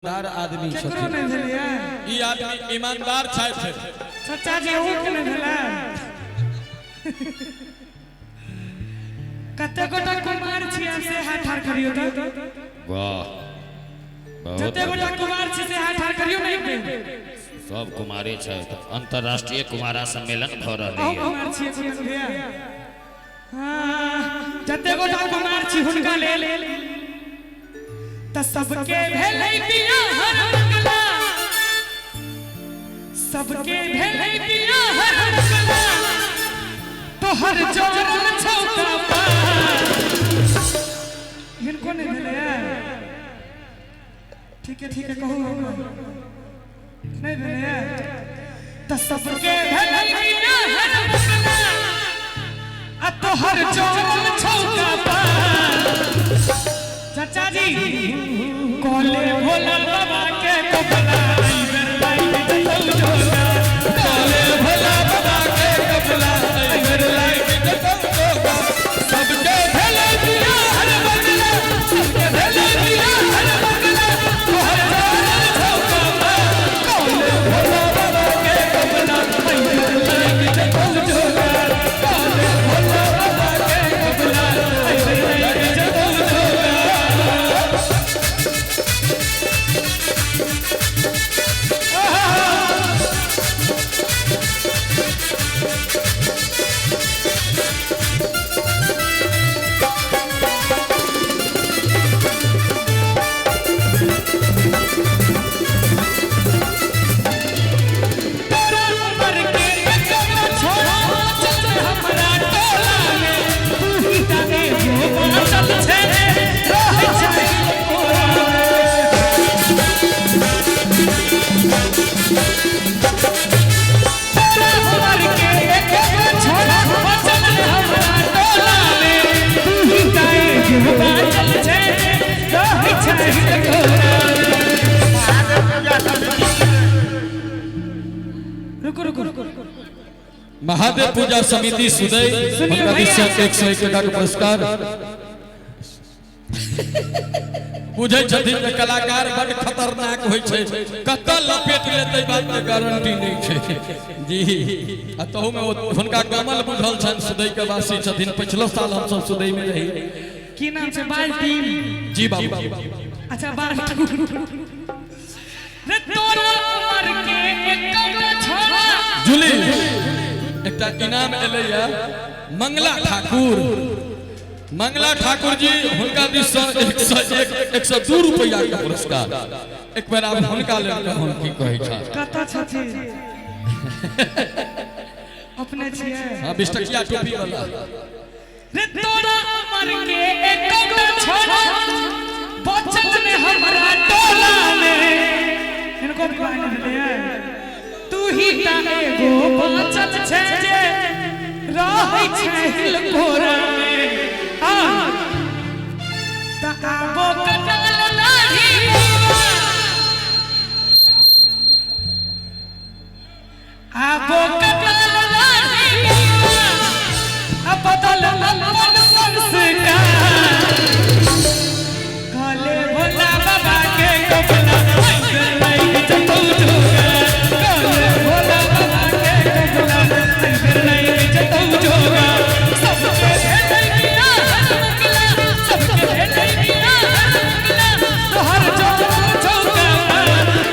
ईमानदार आदमी केकरो छथिन। नहि भेलैए? ई आदमी ईमानदार छथि। चाचा जी, अहूँके नहि भेलै? कते गोटा कुमार छियै से हाथ ठाढ़ करियौ तऽ। वाह, बहुत। जते गोटा कुमार छी से हाथ ठाढ़ करियौ ने एक बेर। सब कुमारे छथि। अंतर्राष्ट्रीय कुमारा सम्मेलन भऽ रहलै। अहूँ कुमार छियै कुंदन भैया? हाँ, जते गोटा कुमार छी हुनका लेल तऽ सबके भेलै बियाह हर मंगला, सबके भेलै बियाह हर मंगला, तोहर जोरल छौका पार। हिनको नहि भेलैए? ठीक है, ठीक है, कहू, नहि भेलैए तऽ सबके भेलै बियाह हर मंगला आ तोहर जोरल छौका पार। चाचा जी, कोले भोला बाबा के कपला आई बेर लाइट जतौ जोगा। कोले भोला बाबा के कपला आई बेर लाइट जतौ जोगा। सबके भेलै बियाह हर बंगला, सबके भेलै बियाह हर बंगला, तोहर जोरल छौका पार। कोले भोला बाबा के कपला आई बेर लाइट जतौ जोगा। कोले भोला बाबा के कपला आई बेर लाइट जतौ जोगा। तोरा उमर के एकटा छोरा चल हमरा टोला में, तू ही टा एगो बाँचल छै, रहै छै कोरा में। तोरा उमर के एकटा छोरा चल हमरा टोला में, तू ही टा एगो बाँचल छै, रहै छै कोरा में। रुकू रुकू रुकू। महादेव पूजा समिति सुदय सुनिए हुनका भैया। दिस से 101 टका के पुरस्कार। बुझै छथिन जे कलाकार बड खतरनाक होइ छै, कतऽ लपेट लेतै बात के गारंटी नहि छै जी। आ तहूमे हुनका कमल बुझल छनि, सुदय के वासी छथिन। पिछलो साल हमसब सुदय में रही। की नाम छै? बाल्टीन? जी बाबू। अच्छा, बाल्टीन रे। तोरा उमर के एकटा छोरा। जूली, एकटा इनाम एलैया मंगला ठाकुर, मंगला ठाकुर जी, हुनका दिस से 101 102 रुपया के पुरस्कार। एक बेर आब हुनका लेल कहूँ की कहै छथि। कतऽ छथिन? अपने छियै? हाँ, 20 टकिया टोपी वाला। रे तोरा उमर के एकटा छोरा बचल ने हमरा टोला में, हिनको विवाह नहि भेलैए, तू ही टा एगो बाँचल छै जे रहै छै हिलकोरा में। आ तऽ आबो कटल दाढ़ी बौआ, आबो कटल दाढ़ी बौआ, आ बदल अपन संस्कार। काले भोला बाबा के कपला आई बेर लाइट जतौ जोगा। काले भोला बाबा के कपला आई बेर लाइट जतौ जोगा। सबके भेटै बियाह हर मंगला, सबके भेटै बियाह हर मंगला, तोहर जोर चौका पार।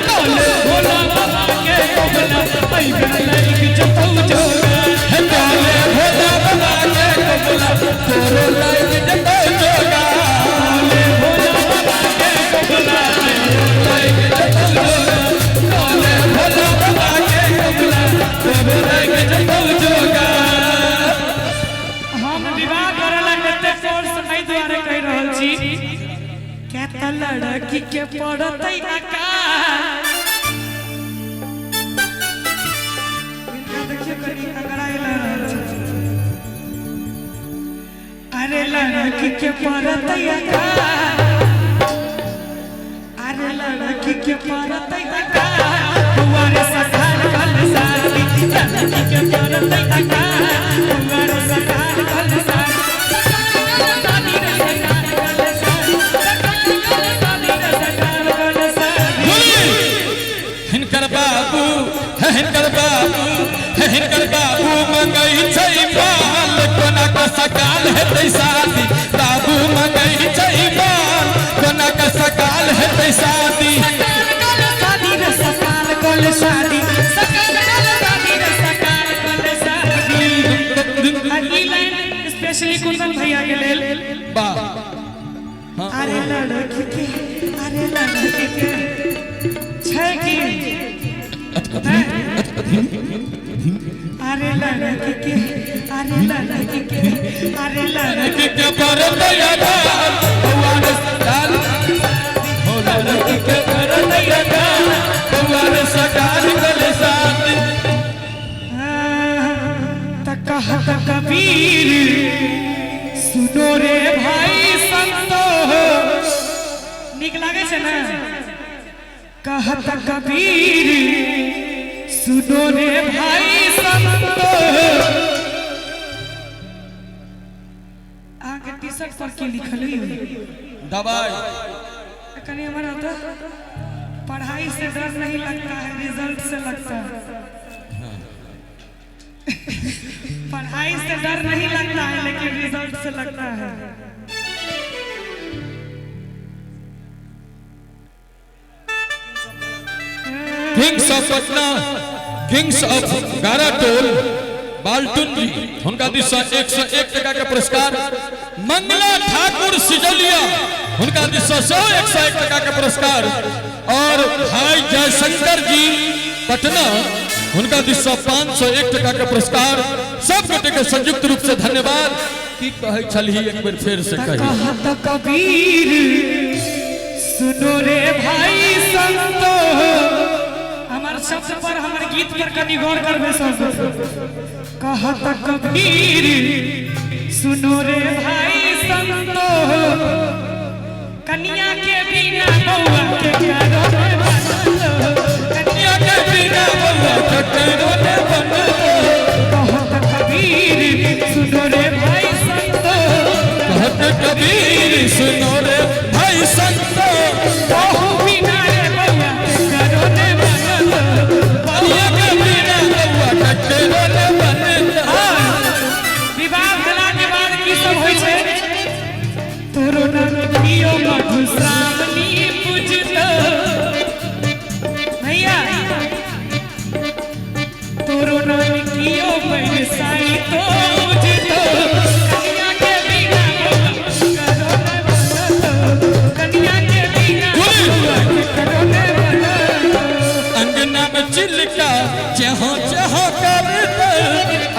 काले भोला बाबा के कपला आई बेर लाइट जतौ जोगा। हे काले भोला बाबा के कपला तोरो लाइट जतौ जोगा। काले भोला बाबा के कपला लाइट जतौ जोगा। काले भोला बाबा के कपला तोरो लाइट जतौ जोगा। हम विवाह करे ला कते कोर्स एहि दुआरे कहि रहल छी, क्या तऽ लड़की के पड़तै अकाल। हिनका देखियौ, कनि अगड़ाइ लऽ रहल छथिन। अरे लड़की के पड़तै अकाल, अरे लड़की के पड़तै अकाल, बौआ रे सखार कल सारी। लड़की के पड़तै अकाल, बौआ रे सखार कल सारी। सखार कल सारी रे, सखार कल सारी, सखार कल सारी रे, सखार कल सारी। सकाल हेतै शादी, बाबू मंगै छै माल, कोना के सकाल हेतै शादी। सकाल कल शादी रे सकाल कल शादी, सकाल कल शादी रे सकाल कल शादी। आ ई लाइन स्पेशली कुंदन भैया के लेल। वाह। अरे लड़की के, अरे लड़की के छै की हैं? अरे लड़की के, अरे लड़की के, अरे लड़की के परत आधार, बउआ रे सकाल, हो लड़की के परत आधार, बउआ रे सकाल कल शादी। त कहत कबीर सुनो रे भाई संतो, नीक लागे छै ने? कहत कबीर सुनो रे भाई संतो। अहाँके टी शर्ट पर की लिखल है? दवाई। कनी हमर आता, पढ़ाई से डर नहीं लगता है, रिजल्ट से लगता है। पढ़ाई से डर नहीं लगता है लेकिन रिजल्ट से लगता है। Kings of Patna, kings of Garatol Baltun ji, हुनका दिस से 101 टका के पुरस्कार। मंगला ठाकुर सिजलिया, हुनका दिस से सेहो 101 टका के पुरस्कार। और भाई जयशंकर जी पटना, हुनका दिस से 501 टका के पुरस्कार। सब गोटे के संयुक्त रूप से धन्यवाद। की कहै छलही एक बेर फेर से कही। कहत कबीर सुनो रे भाई संतो। हमार शब्द पर, हमार गीत पर कनी गौर करबे सब। कहत कबीर सुनो रे भाई संतो, कन्या के बिना बउआ के करो रे बनलो, कन्या के बिना बउआ के करो रे बनलो। कहत कबीर सुनो रे भाई संतो, कहत कबीर सुनो रे भाई संतो, बहु बिना रे बउआ के करो रे बनलो, कन्या के बिना बउआ के करो रे बनलो। विवाह भेला के बाद की सब होइ छै? तोरो नाम कियो मधुश्रावणी पूजलो भैया, तोरो नाम कियो बरसाई तो पूजलो, कन्या के बिना बउआ करो ने बनलो, कन्या के बिना बउआ करो ने बनलो। अंगना में चिलका चहो चहो करते,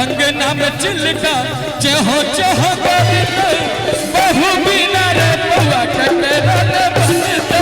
अंगना में चिलका चहो चहो करते, बहु बिना रे बउआ के करो रे बनते।